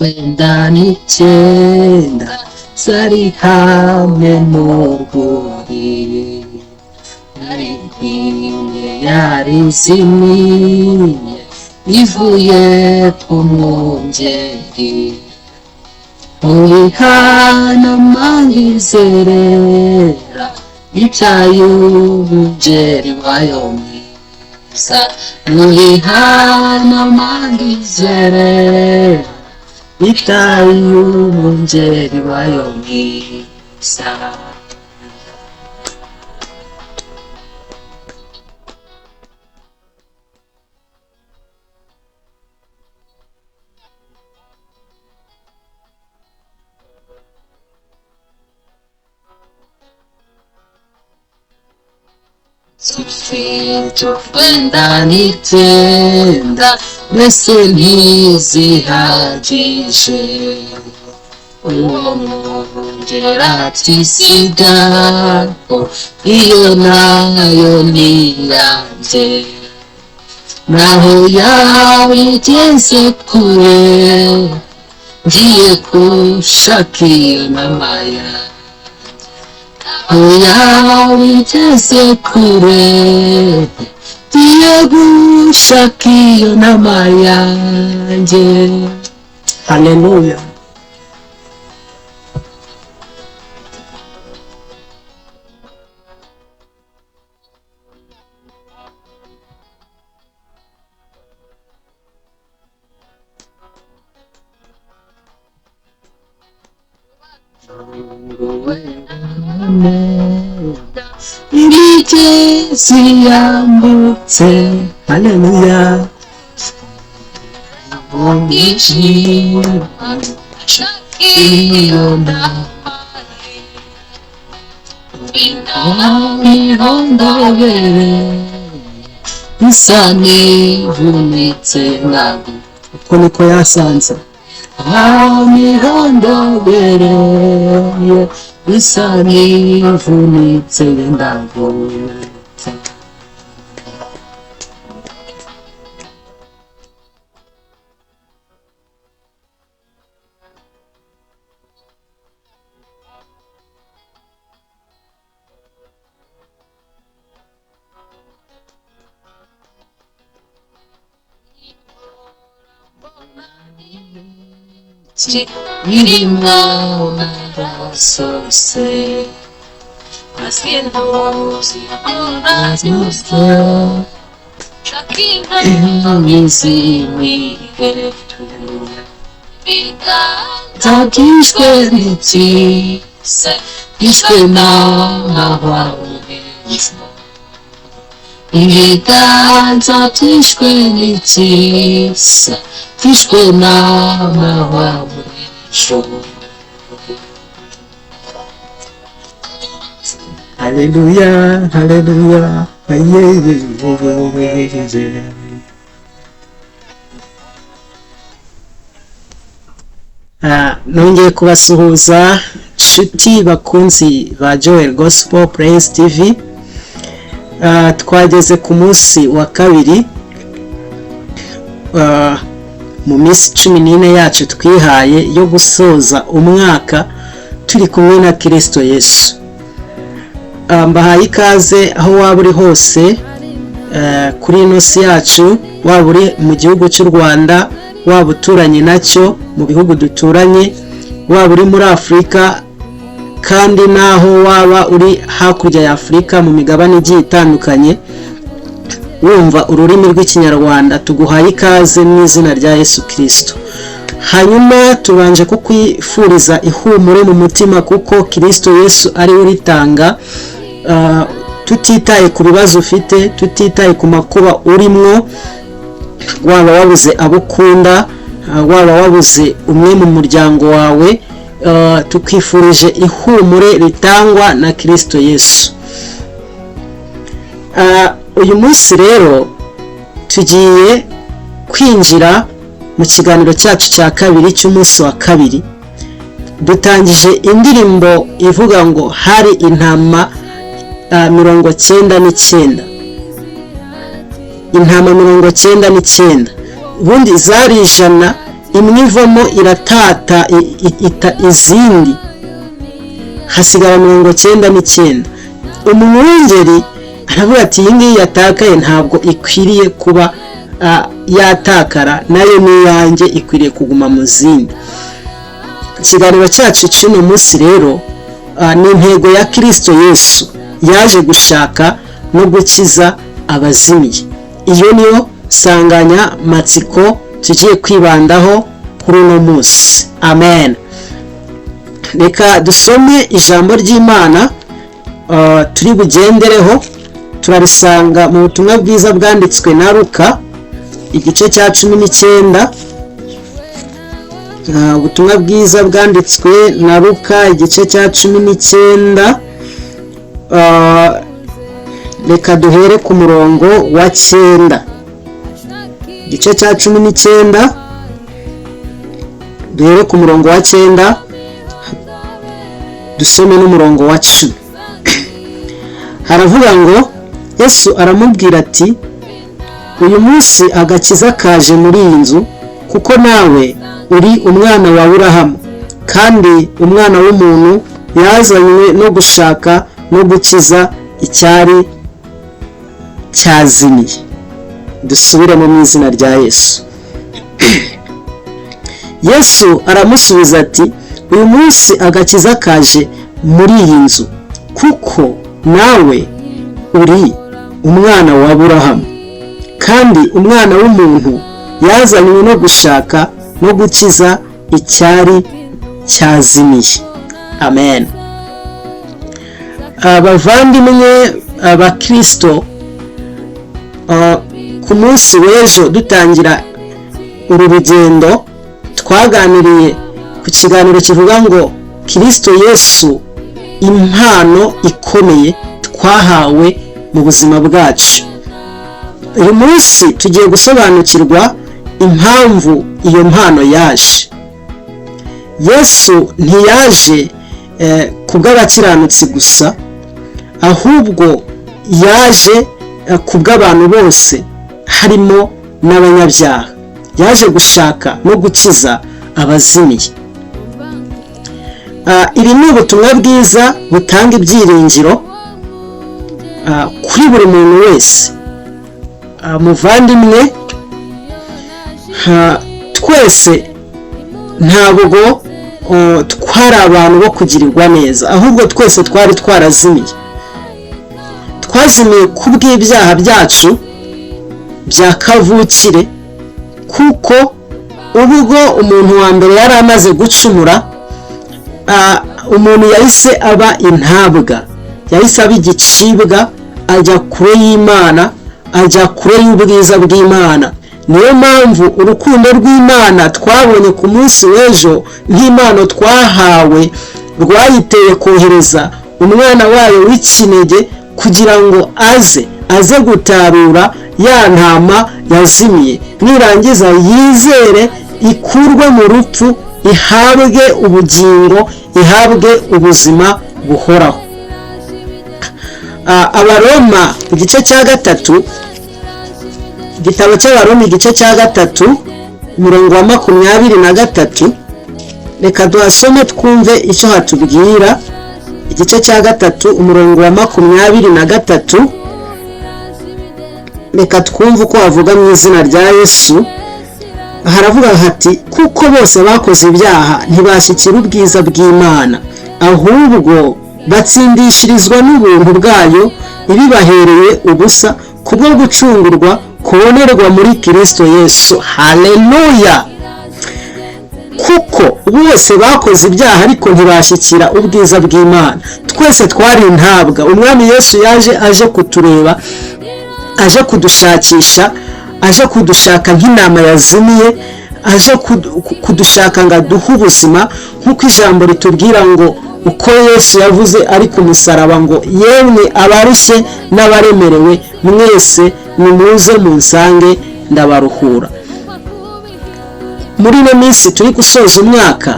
Wenda n'icyenda zari hamwe mu rwuri, ariko imwe yari izimiye ivuye ku mwungeri. Mubihana izerera ibyaye umungeri wayo mwiza, mubihana izerera ibyaye umungeri wayo mwiza. Zifite wenda n'icyenda mbese ntizihagije, uwo mwungeri atisigaho iyo nayo ni iyanjye, naho yaba igeze kure ngiye gushaka iyo nama yanjye. Yaba igeze kure ngiye gushaka iyo nama yanjye. Haleluya. Imigezi yambutse, Haleluya. Iyo nama ihondobere isa n'ivunitse ntabwo Uko niko yasanze. Mihondobereye isa n'ivunitse ndagutse. Irimo narasose Byishwe n'ikise byishwe n'amahwa, ibiganza byishwe n'ikise byishwe n'amahwa. Haleluya, haleluya. Nongeye kubasuhuza nshuti bakunzi ba Joel Gospel Praise TV. Twageze ku munsi wa kabiri mu minsi 14 yacu twihaye yo gusoza umwaka turi kumwe na Kristo Yesu. Mbahaye ikaze aho waba uri hose kuri ino si yacu, waba uri mu gihugu cy'u Rwanda, waba uturanye nacyo mu bihugu duturanye, waba uri muri Afurika, kandi naho waba uri hakurya ya Afurika mu migabane igiye itandukanye, wumva ururimi rw'Ikinyarwanda, tuguhaye ikaze mu izina rya Yesu Kristo. Hanyuma tubanje kukwifuriza ihumure mu mutima kuko Kristo Yesu ari we uritanga. Tutitaye ku bibazo ufite, tutitaye ku makuba urimwo, waba wabuze abo ukunda, waba wabuze umwe mu muryango wawe, tukwifurije ihumure ritangwa na Kristo Yesu. Uyu munsi rero tugiye kwinjira mu kiganiro cyacu cya kabiri cy'umunsi wa kabiri. Dutangije indirimbo ivuga ngo hari intama 99, intama 99, ubundi zari 100. Imwe ivamo iratata ita izindi, hasigara 99. Umwungeri aravuga ati: "Iyi ngiyi yatakaye ntabwo ikwiriye kuba yatakara, nayo ni iyanjye, ikwiriye kuguma mu zindi." Ikiganiro cyacu cy'uno munsi rero ni intego ya Kirisito Yesu yaje gushaka no gukiza abazimiye. Iyo niyo nsanganyamatsiko tugiye kwibandaho kuri uno munsi. Amen. Reka dusome ijambo ry'Imana turi bugendereho. Turarisanga mu butumwa bwiza bwanditswe na Luka, igice cya 19. Ubutumwa bwiza bwanditswe na Luka, igice cya 19. Reka duhere ku murongo wa 9. Igice cya 19, duhere ku murongo wa 9, dusome n'umurongo wa 10. Haravuga ngo: "Yesu aramubwira ati: 'Uyu munsi agakiza kaje muri iyi nzu, kuko nawe uri umwana wa Aburahamu. Kandi Umwana w'umuntu yazanywe no gushaka no gukiza icyari cyazimiye.'" Dusubiremo mu izina rya Yesu. Yesu aramusubiza ati: "Uyu munsi agakiza kaje muri iyi nzu, kuko nawe uri umwana wa Aburahamu. Kandi Umwana w'umuntu yazanywe no gushaka no gukiza icyari cyazimiye." Amen. Abavandimwe, abakirisito, ku munsi w'ejo dutangira uru rugendo twaganiriye ku kiganiro kivuga ngo Kirisito Yesu, impano ikomeye twahawe mu buzima bwacu. Uyu munsi tugiye gusobanukirwa impamvu iyo mpano yaje. Yesu ntiyaje ku bw'abakiranutsi gusa, ahubwo yaje ku bw'abantu bose, harimo n'abanyabyaha. Yaje gushaka no gukiza abazimiye. Iri ni ubutumwa bwiza butanga ibyiringiro kuri buri muntu wese. Muvandimwe, twese ntabwo twari abantu bo kugirirwa neza, ahubwo twese twari twarazimiye. Twazimiye ku bw'ibyaha byacu bya kavukire, kuko ubwo umuntu wa mbere yari amaze gucumura, umuntu yahise aba intabwa, yahise aba igicibwa, ajya kure y'Imana, ajya kure y'ubwiza bw'Imana. Niyo mpamvu urukundo rw'Imana twabonye ku munsi w'ejo nk'impano twahawe rwayiteye kohereza umwana wayo w'ikinege kugira ngo aze gutarura ya ntama yazimiye, nirangiza yizere ikurwe mu rupfu, ihabwe ubugingo, ihabwe ubuzima buhoraho. Abaroma igice cya 3, igitabo cy'Abaroma igice cya 3, umurongo wa 23. Reka duhasome twumve icyo hatubwira. Igice cya 3, umurongo wa 23. Reka twumve uko havuga mu izina rya Yesu. Haravuga hati: "Kuko bose bakoze ibyaha, ntibashyikira ubwiza bw'Imana, ahubwo batsindishirizwa n'ubuntu bwayo ibibahereye ubusa kubwo gucungurwa kubonerwa muri Kirisito Yesu." Haleluya! Kuko bose bakoze ibyaha, ariko ntibashyikira ubwiza bw'Imana. Twese twari intabwa. Umwami Yesu yaje aje kutureba, aje kudushakisha, aje kudushaka nk'intama yazimiye, aje kudushaka ngo aduhe ubuzima, nk'uko ijambo ritubwira ngo uko Yesu yavuze ari ku musaraba ngo: "Yemwe abarushye n'abaremerewe mwese, nimuze munsange, ndabaruhura." Muri ino minsi turi gusoza umwaka,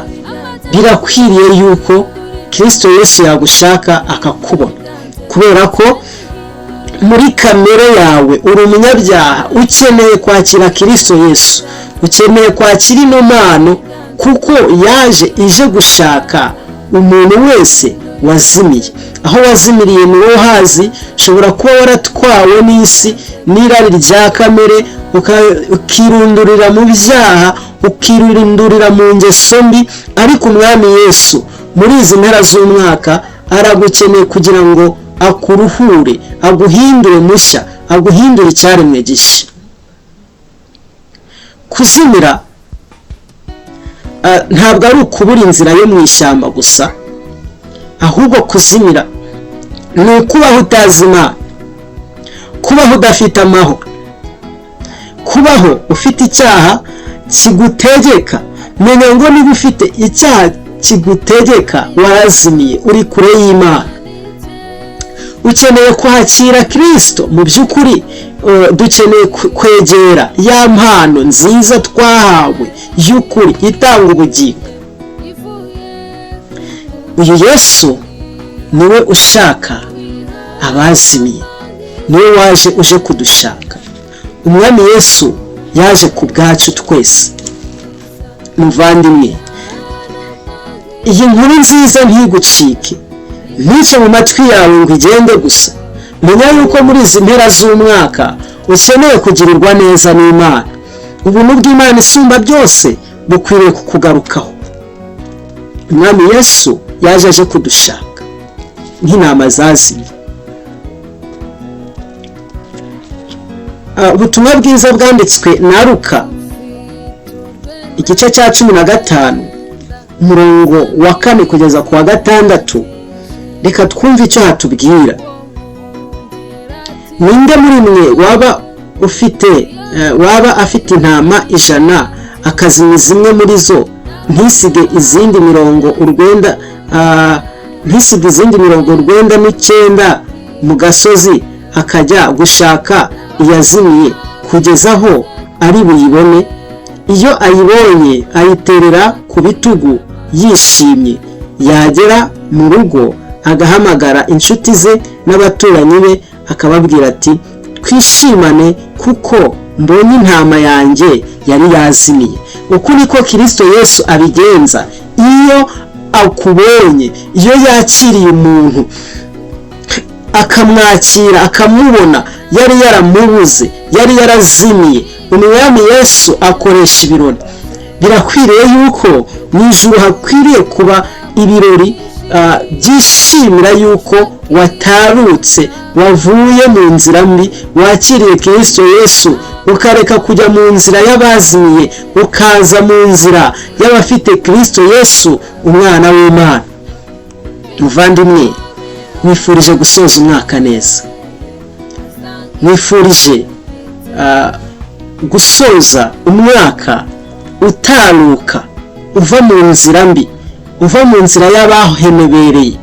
birakwiriye yuko Kirisito Yesu yagushaka akakubona, kubera ko muri kamere yawe uri umunyabyaha ukeneye kwakira Kirisito Yesu. Ukeneye kwakira ino mpano kuko yaje ije gushaka umuntu wese wazimiye. Aho wazimiriye ni wowe uhazi. Ushobora kuba waratwawe n'isi n'irari rya kamere, ukirundurira mu byaha, ukirundurira mu ngeso mbi, ariko Umwami Yesu muri izi mpera z'umwaka aragukeneye kugira ngo akuruhure, aguhindure mushya, aguhindure icyaremwe gishya. Kuzimira ntabwo ari ukubura inzira yo mu ishyamba gusa, ahubwo kuzimira ni ukubaho utazi Imana, kubaho udafite amahoro, kubaho ufite icyaha kigutegeka. Menya ngo niba ufite icyaha kigutegeka, warazimiye, uri kure y'Imana. Ukeneye kwakira Kirisito. Mu by'ukuri dukeneye kwegera ya mpano nziza twahawe y'ukuri itanga ubugingo. Uyu Yesu niwe ushaka abazimiye, niwe waje uje kudushaka. Umwami Yesu yaje ku bwacu twese. Muvandimwe, iyi nkuru nziza ntigucike, ntice mu matwi yawe ngo igende gusa. Menya yuko muri izi mpera z'umwaka ukeneye kugirirwa neza n'Imana. Ubuntu bw'Imana isumba byose bukwiriye kukugarukaho. Umwami Yesu yaje aje kudushaka nk'intama zazimye. Ubutumwa bwiza bwanditswe na Luka igice cya 15 umurongo wa 4 kugeza ku wa 6. Reka twumve icyo hatubwira. Ninde muri mwe waba afite intama 100 akazimiza zimwe muri zo, ntisige izindi 99 mu gasozi, akajya gushaka iyazimiye kugeza aho ari buyibone? Iyo ayibonye ayiterera ku bitugu yishimye. Yagera mu rugo agahamagara inshuti ze n'abaturanyi be, akababwira ati: twishimane kuko mbonye intama yanjye yari yazimiye. Uku niko Kristo Yesu abigenza iyo akubonye, iyo yakiriye umuntu akamwakira, akamubona yari yaramubuze, yari yarazimiye. Umwami Yesu akoresha ibirori. Birakwiriye yuko mu ijuru hakwiriye kuba ibirori byishimira yuko watarutse, wavuye mu nzira mbi, wakiriye Kristo Yesu, ukareka kujya mu nzira y'abazimiye, ukaza mu nzira y'abafite Kristo Yesu umwana w'Imana. Muvandimwe, mwifurije gusoza umwaka neza, mwifurije gusoza umwaka utaruka, uva mu nzira mbi, uva mu nzira y'abahenebereye.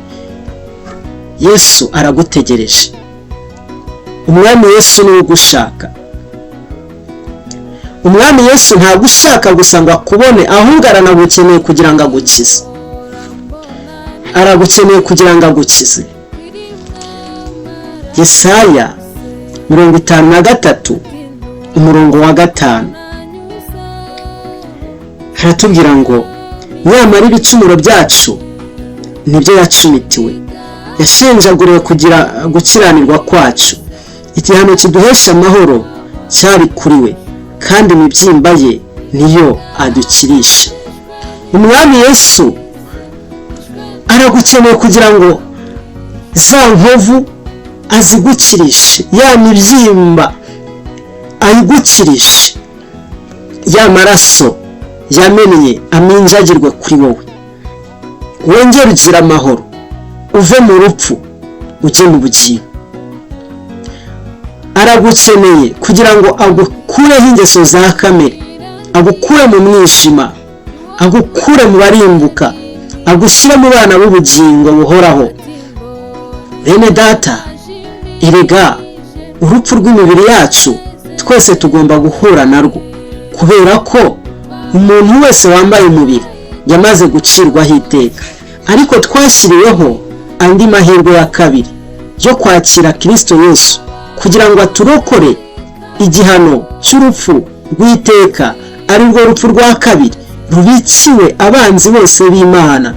Yesu aragutegereje. Umwami Yesu niwe ugushaka. Umwami Yesu ntagushaka gusa ngo akubone, ahubwo aranagukeneye kugira ngo agukize. Aragukeneye kugira ngo agukize. Yesaya 53 umurongo wa 5 haratubwira ngo: nyamara ibicumuro byacu nibyo yacumitiwe, yashenjaguriwe kugira gukiranirwa kwacu, igihano kiduhesha amahoro cyari kuri we, kandi imibyimba ye niyo adukirisha. Umwami Yesu aragukeneye kugira ngo za nkovu azigukirishe, ya mibyimba ayigukirishe, ya maraso yamennye aminjagirwe kuri wowe, wongere ugire amahoro, uve mu rupfu ujye mu bugingo. Aragukeneye kugira ngo agukureho ingeso za kamere, agukure mu mwijima, agukure mu barimbuka, agushyire mu bana b'ubugingo buhoraho. Bene data, erega urupfu rw'imibiri yacu twese tugomba guhura narwo, kubera ko umuntu wese wambaye umubiri yamaze gucirwaho iteka. Ariko twashyiriweho andi mahirwe ya kabiri yo kwakira Kristo Yesu kugira ngo aturokore igihano cy'urupfu rw'iteka, ari rwo rupfu rwa kabiri rubikiwe abanzi bose b'Imana.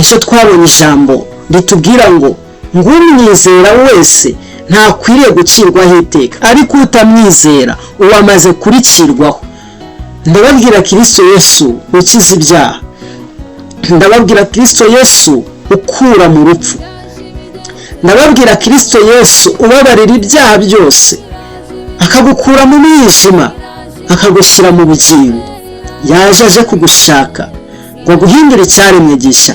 Ejo twabonye ijambo ritubwira ngo ngumwizera wese ntakwiriye gucirwaho iteka, ariko utamwizera uwamaze kuricirwaho. Ndababwira Kristo Yesu ukiza ibyaha, ndababwira Kristo Yesu ukura mu rupfu, ndababwira Kristo Yesu ubabarira ibyaha byose, akagukura mu mwijima akagushyira mu bugingo. Yaje aje kugushaka ngo aguhindure icyaremwe gishya,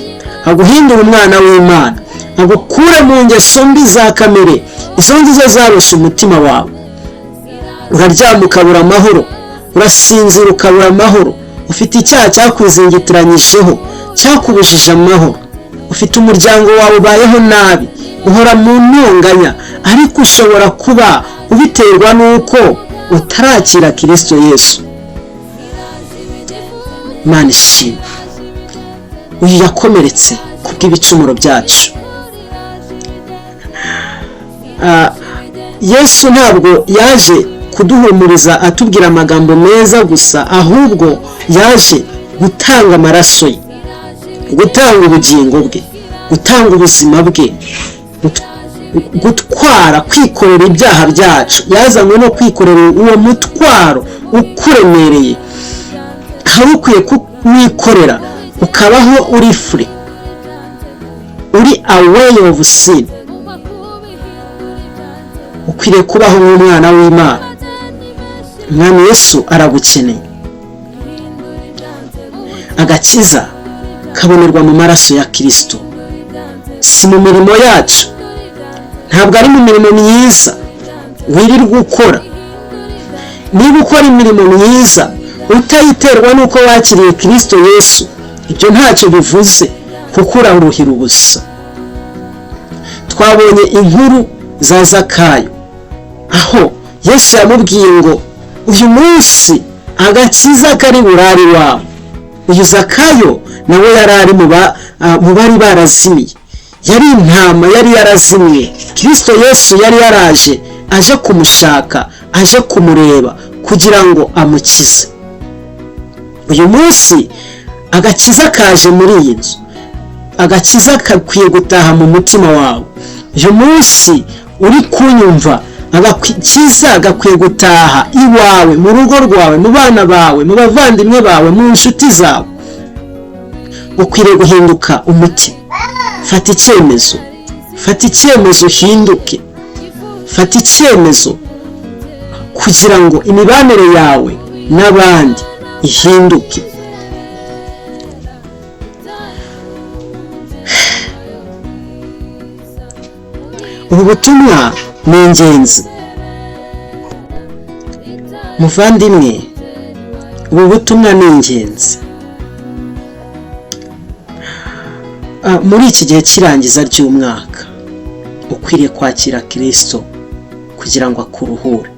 aguhindure umwana w'Imana, agukure mu ngeso mbi za kamere, izo ngizo zaroshye umutima wawe. Uraryama ukabura amahoro, urasinzira ukabura amahoro, ufite icyaha cyakwizingitiranyisheho, cyakubujije amahoro, ufite umuryango wawe ubayeho nabi, uhora mu ntonganya, ariko ushobora kuba ubiterwa n'uko utarakira Kristo Yesu. Imana ishimwe, uyu yakomeretse kubw'ibicumuro byacu. Yesu ntabwo yaje kuduhumuriza atubwira amagambo meza gusa, ahubwo yaje gutanga amaraso ye, gutanga ubugingo bwe, gutanga ubuzima bwe, gutwara, kwikorera ibyaha byacu. Yazanywe no kwikorera uwo mutwaro ukuremereye, hari ukwiye kuwikorera ukabaho uri free, uri away of sin. Ukwiriye kubaho nk'umwana w'Imana. Umwami Yesu aragukeneye. Agakiza kabonerwa mu maraso ya Kristo, si mu mirimo yacu, ntabwo ari mu mirimo myiza wirirwa ukora. Niba ukora imirimo myiza utayiterwa n'uko wakiriye Kristo Yesu, ibyo ntacyo bivuze kuko uraruhira ubusa. Twabonye inkuru za Zakayo, aho Yesu yamubwiye ngo uyu munsi agakiza kari burari wawe. Uyu Zakayo nawe yari ari mu bari barazimiye, yari intama yari yarazimiye. Kristo Yesu yari yaraje aje kumushaka, aje kumureba kugira ngo amukize. Uyu munsi agakiza kaje muri iyi nzu, agakiza kakwiye gutaha mu mutima wawe. Uyu munsi uri kunyumva, agakiza gakwiye gutaha iwawe, mu rugo rwawe, mu bana bawe, mu bavandimwe bawe, mu nshuti zawe. Ukwiriye guhinduka umutima. Fata icyemezo, fata icyemezo uhinduke, fata icyemezo kugira ngo imibanire yawe n'abandi ihinduke. Ubu butumwa ni ingenzi muvandimwe, ubu butumwa ni ingenzi muri iki gihe cy'irangiza ry'umwaka. Ukwiriye kwakira Kristo kugira ngo akuruhure.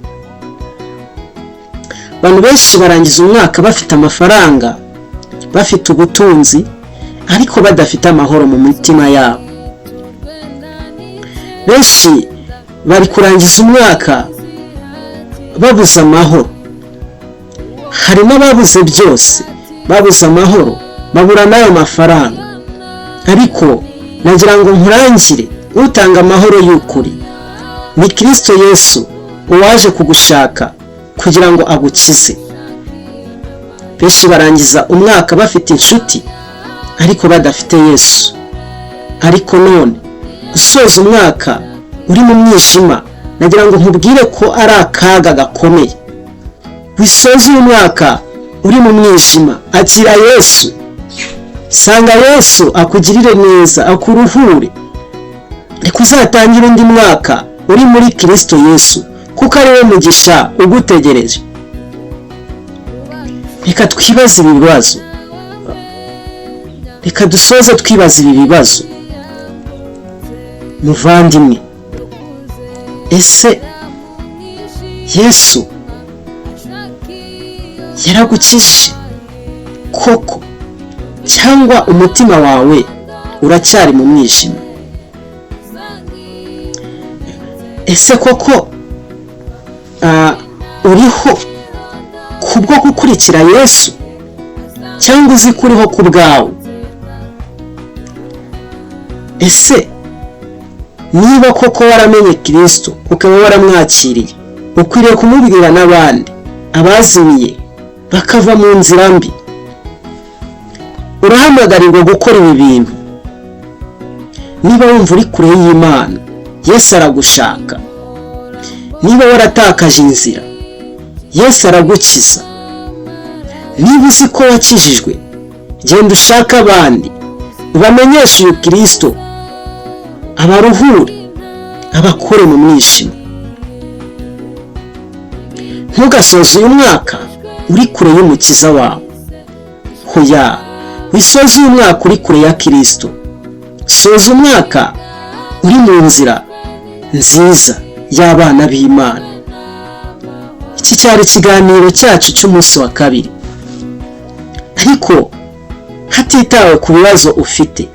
Abantu benshi barangiza umwaka bafite amafaranga, bafite ubutunzi, ariko badafite amahoro mu mitima yabo. Benshi bari kurangiza umwaka babuze amahoro. Harimo ababuze byose, babuze amahoro, babura n'ayo mafaranga. Ariko nagira ngo nkurangire utanga amahoro y'ukuri ni Kristo Yesu, uwaje kugushaka kugira ngo agukize. Benshi barangiza umwaka bafite inshuti ariko badafite Yesu. Ariko none gusoza umwaka uri mu mwijima, nagira ngo nkubwire ko ari akaga gakomeye. Wisoza uyu mwaka uri mu mwijima, akira Yesu, sanga Yesu akugirire neza, akuruhure. Reka uzatangira undi mwaka uri muri Kristo Yesu, kuko ari we mugisha ugutegereje. Reka twibaze ibi bibazo, reka dusoze twibaze ibi bibazo. Muvandimwe, ese Yesu yaragukijije koko, cyangwa umutima wawe uracyari mu mwijima? Ese koko uriho kubwo gukurikira Ukurikira Yesu cyangwa uzi ko uriho ku bwawe? Ese niba koko waramenye Kirisito ukaba waramwakiriye, ukwiriye kumubwira n'abandi abazimiye bakava mu nzira mbi. Urahamagarirwa gukora ibi bintu. Niba wumva uri kure y'Imana, Yesu aragushaka. Niba waratakaje inzira, Yesu aragukiza. Niba uzi ko wakijijwe, genda ushake abandi ubamenyeshe uyu Kirisito, abaruhure, abakure mu mwijima. Ntugasoze uyu mwaka uri kure y'Umukiza wawe. Hoya, wisoze uyu mwaka uri kure ya Kirisito. Soza umwaka uri mu nzira nziza y'abana b'Imana. Iki cyari ikiganiro cyacu cy'umunsi wa kabiri. Ariko hatitawe ku bibazo ufite,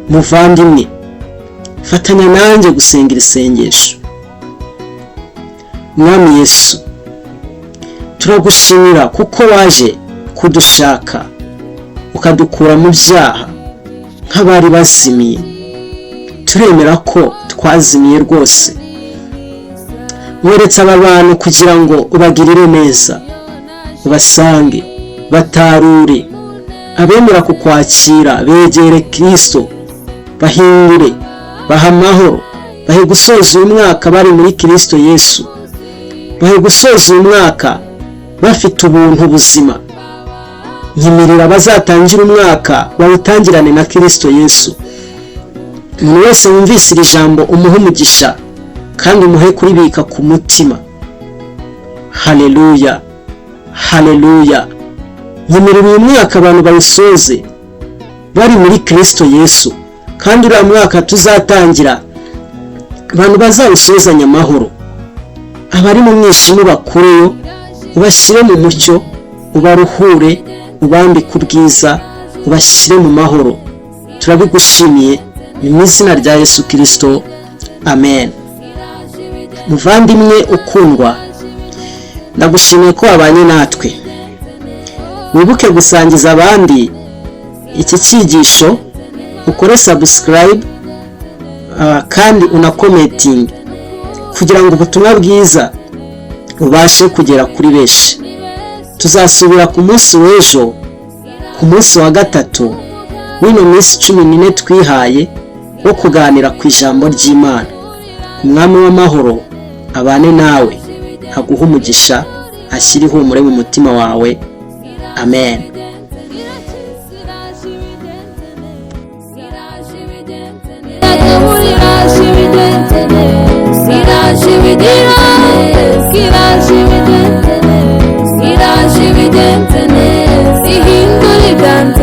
muvandimwe, fatanya nanjye gusenga iri sengesho. Mwami Yesu, turagushimira kuko waje kudushaka ukadukura mu byaha nk'abari bazimiye. Turemera ko twazimiye rwose. Weretse aba bantu kugira ngo ubagirire neza, ubasange, batarure, abemera kukwakira begere Kirisito, bahindure, baha amahoro, bahe gusoza uyu mwaka bari muri Kirisito Yesu, bahe gusoza uyu mwaka bafite ubuntu buzima. Nyemerera bazatangira umwaka bawutangirane na Kirisito Yesu. Umuntu wese wumvise iri jambo umuhe umugisha kandi umuhe kuribika ku mutima. Haleluya, haleluya. Nyemerera uyu mwaka abantu bawusoze bari muri Kirisito Yesu, kandi uriya mwaka tuzatangira abantu bazawusozanya amahoro. Abari mu mwijima bakureyo, ubashyire mu mucyo, ubaruhure, ubambike ubwiza, ubashyire mu mahoro. Turabigushimiye ni mu izina rya Yesu Kirisito, amen. Muvandimwe ukundwa, ndagushimiye ko wabanye natwe. Wibuke gusangiza abandi iki cyigisho, ukore subscribe kandi unacommentinge kugira ngo ubutumwa bwiza bubashe kugera kuri benshi. Tuzasubira ku munsi w'ejo, ku munsi wa gatatu w'ino minsi 14 twihaye wo kuganira ku ijambo ry'Imana. Umwami w'amahoro abane nawe, aguhe umugisha, ashyire ihumure mu mutima wawe. Amen. Ihindura ibyanze.